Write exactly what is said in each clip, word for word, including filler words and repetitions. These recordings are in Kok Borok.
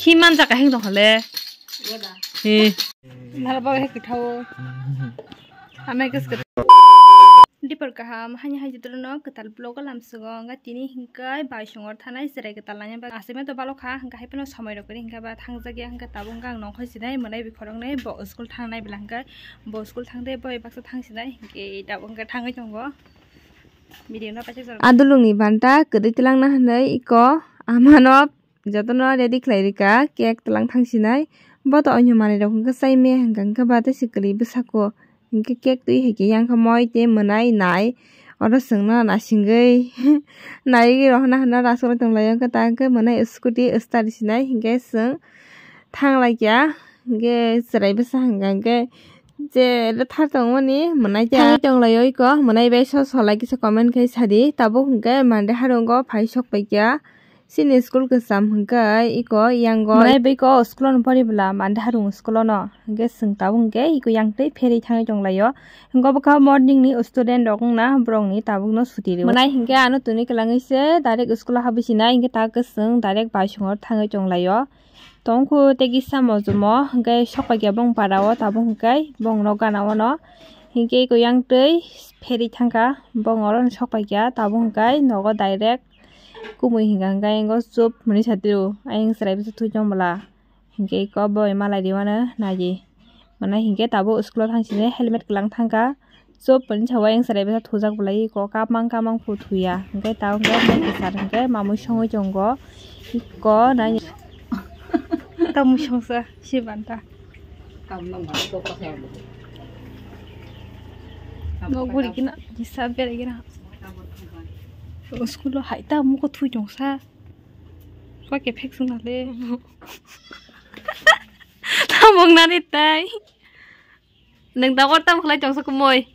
Himan jaka heng dong hole. He. Nara bawa he kitau. Ame kes ke. Dipor kaham, hani hai jitro no ketal vlog o lamsugo, hingke tini hingke bai songor thanai cherai ketal nanya ba asime to balo kha, hingke hai phano somoi rok kwrwi hingke ba thangjak ya, hingke tabuk hingke ang nongkhoi sinai, mwnai bi khoroknwi bo school thangnai bela hingke bo school thangde bo baksa thang sinai, hingke tabuk hingke thangwi tongo. Video no paisa jora. Adulungni banta kwrwi twlangna hwnwi iko amano jotono ready khlai rika, cake twlang thang sinai. Bo to oinw manwi rok hwnkhe chai maya hwnkha hwnkhe ba tei se kwrwi bwsako. Hwnkhe cake twi hai khe yang kha moi tei mwnai nai. Oro chwngno nasingwi naiwi rohorna hwnna rasulai tonglaio, hwnkhe ta hwnkhe mwnai scooty start sinai hwnkhe chwng thang lai kha. Hwnkhe chwrai bwsa hwnkha hwnkhe je thar tongmani mwnai ta. Thangwi tonglaio iko, mwnai bai so solai kisa comment khai sadi. Tabuk hwnkhe Monday harungo phai sok pai kha. Chini school kwcham hwnkhe iko yango. Mwnai bai ko school ano pori bwla Monday harung school ano. Hwnkhe chwng tabuk hwnkhe iko yang tei pherwi thangwi tonglaio. Hwnkhe bwkha morning ni student rok wngna borok ni tabuk no suti rw. Mwnai hwnkhe ano tuni kwlangwi se direct school o habwi sinai, hwnkhe ta kwchwng direct bai songor thangwi tonglaio. Tongkhu tei kisa mojomo hwnkhe sokpakya bong para o tabuk hwnkhe bong nok gana o no. Hwnkhe iko yang twi pherwi thangkha bong oro no sokpakya tabuk hwnkhe nogo direct kumui hwnkha hwnkhe ingo chup hwnwi satiro ayang chwrai bwsa thui tong bwla. Hwnkhe iko boi malai riwano nai di. Mwnai hwnkhe tabuk school o thang sini helmet kwlang thangkha. Chop pani sawa yang serai bwsa thujak bwlai ko kapmang kapmang phu thuya. Hwnkhe ta hwnkhe mai kwchar hwnkhe mamui songwi tongo. Iko nai. Tamui songsa si banta. Nok buri kina kisa berai kina. School o hai ta muko thui tongsa. Kok ke phek sung nale. Tamung nani tai. Nang dagor tam khlai tongsa kumoi.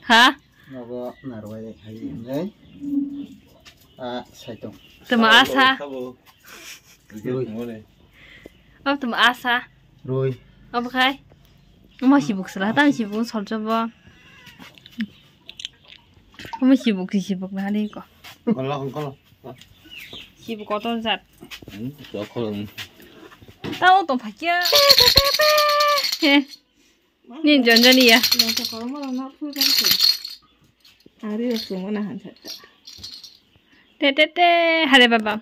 Ha? Nogo narwai hai nai. A, saitong. Tama asa. Rui. Ab tama asa. Rui. Ab khai. Ama sibuk sala, tam sibuk soljobo. Ama sibuk, sibuk na ni ko. Kolo, kolo. Sibuk kotor jat. Hmm, kolo. Tao to phakya. He. Ni jon jon iya. Ari rok tongmana hansa. Te, te, te, hare baba.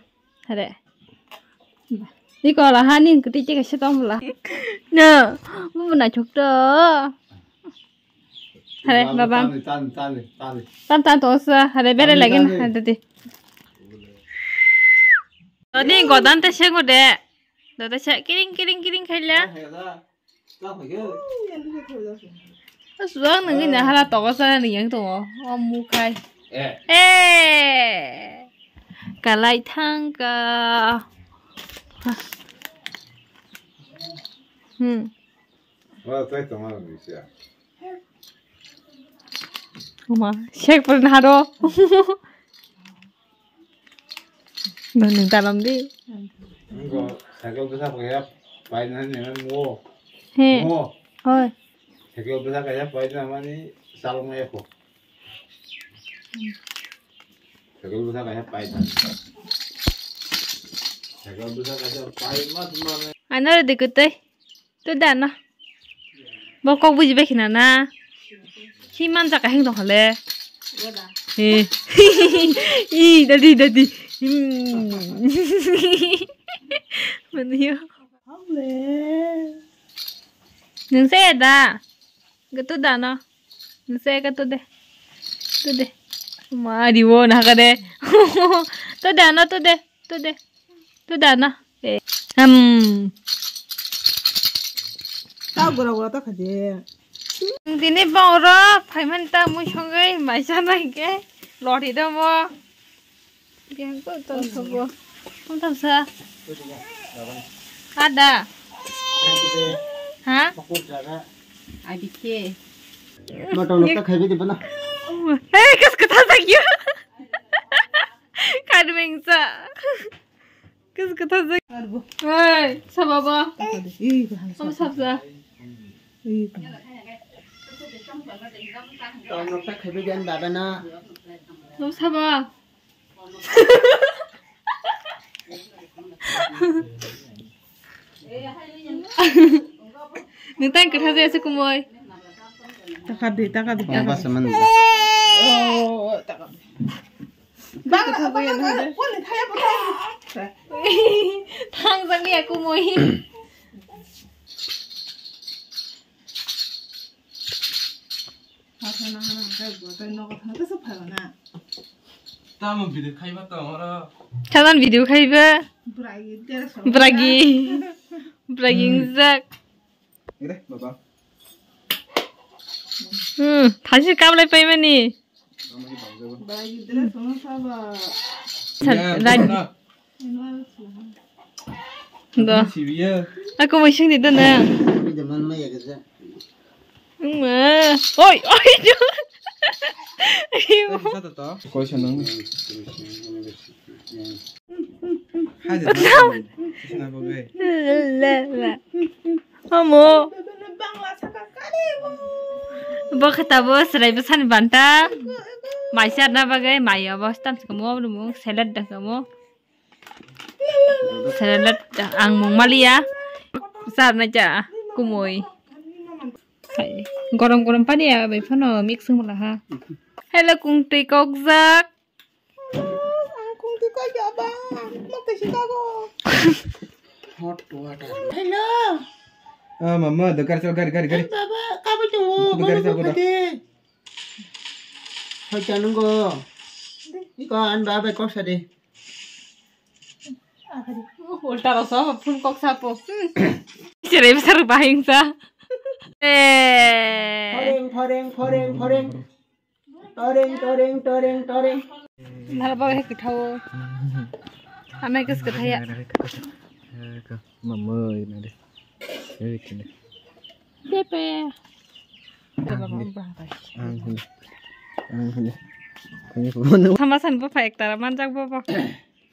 Hare. Ni kola ha ni kuti te kaisa tong bwla. No, bu na chuk to. Hare baba. Tan, tan, tan, tan. Tan, tan to sa, hare bere lagi na, hare di. Ni godan te sengo de. Dada sa kiring, kiring, kiring khaila. Suang nungwi na hala togo sana ni yang tongo. O mukhai. Eh. Eh. Kalai thangka. Hmm. Wah, tai tongo ni sia. Uma, sek pun haro. Nang nang tanam di. Ngo, cycle bwsa kaya paina ni mo. He. Mo. Hoi. Cycle bwsa kaya paina mani salong ya ko. Cycle bwsa kaya paina. Cycle bwsa kaya paina mani. Ano de kutai. To da na. Bo kok buji bai khina na. Hi man jaka heng dong hole. He. I dadi dadi. Hmm. Mani yo. Nung se da. Ga to da na. Nung se ga to de. To de. Ma di wo na ga de. To da na to de. To de. To da na. Eh. Hmm. Ta gura gura ta khade. Dini bang oro phaiman ta mui songwi maisa nai ke lori domo. Biang ko to sobo. Kom tam sa. Ada. Ha? Adike. Motor nokta khaibi di bana. Eh, kas kata sa kya? Kadmeng sa. Kus kata sa. Arbo. Oi, saba ba. Ih, bahasa. Om sabsa. Ih, bahasa. Tong nokta khaibi jan baba na. Om saba. Nung tang kwtha jaya se kumui. Taka di, taka di, taka di. Basa man. Thang jang ya kumui. Tamo video khaiba to oro. Sadan video khaiba. Bragi. Bragi. Bragi jak. Ire, baba. Hmm, thasi kablai paimani. Sal, raj. Do. Aku masih di dana. Ma. Oi, oi. Koi sanang. Hajar. Amo. Bo khe tabo chwrai bwsani banta. Mai charna bagwi mai obo stamsi kamo obo salad da kamo. Salad ang mung maliya. Charna cha kumui. Hai. Gorom gorom pani ya bai phano mix wng mala ha. Hello kung twi kok jak. Ang kung twi kok ya ba. Mok twi si kago. Hot water. Hello. Ah, mama, the gari, gari, gari, gari. Baba, kabo tu. The gari, gari. Hoja nunggo. Iko an baba kok sade. Ulta rasa phun kok sapo. Sere besar bahing sa. Eh. Phoreng, phoreng, phoreng, phoreng. Toreng, toreng, toreng, toreng. Nalba he kitao. Ame kis kitaya. Mama ini deh. Ini kini. Pepe. Ang hini. Ang hini. Ini pun. Sama san bapa ek tara manjak bapa.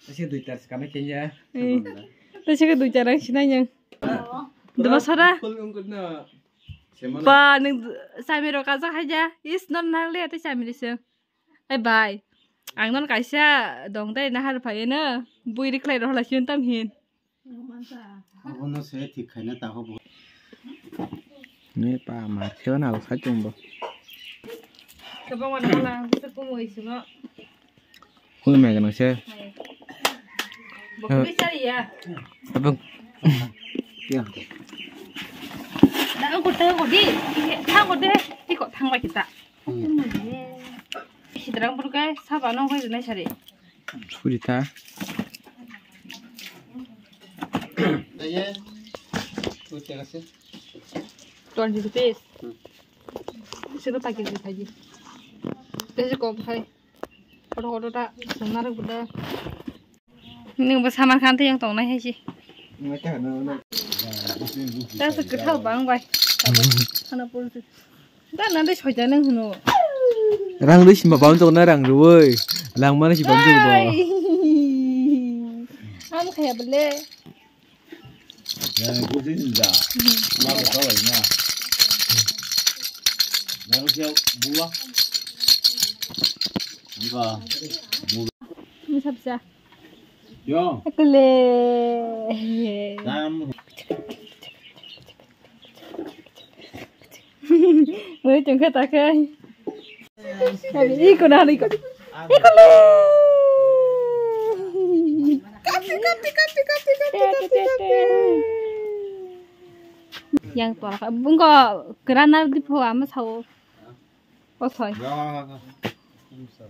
Tasi dui tar sekali kenya. Tasi ke dui tar ang sinai yang. Dua sara. Kul ungkut na. Ba, nwng chami rok kajak hai ja. Is non nang le ate chami risa. Ai bai. Ang non kaisa dong dai nahar phai na. Bui ri khlai rok la siun tam hin. Abono se thik khaina ta hobo. Ne pa mar kheba na sai chumbo. Kebang wana wana bisa kumui sima. Kung mega nang se. Bokol bisa ya. Abang. Ya. Dah angkut tang angkut di. Tang angkut deh. Iko tang lagi kita. Sidrang buruk eh, saba nong koi nai sari. Suri ta. Aye. Tuh cek sih. Twenty rupees. Sino pakai sih tadi. Teh kok hai. Kotor kotor ta, songna rok buda. Nungbo samar khan tei yang tongnai hai si. Ta se kwthao bang bai. Hana pul se. Da nan dei soja nang hino. Rang dei simba bang tongna rang ruwoi. Lang mana si bang tong bo. Ham khaya bele. Yang kucing juga. Mau kau ini. Yang siap buah. Enggak. Ini siapa sih? Yo. Aku le. Kamu. Mui tungkha takhai. Iko na iko. Iko le. Kapti kapti kapti kapti kapti kapti kapti. Yang tua ka bungko granar di pho ama sao. O soi. Ya, ya, ya.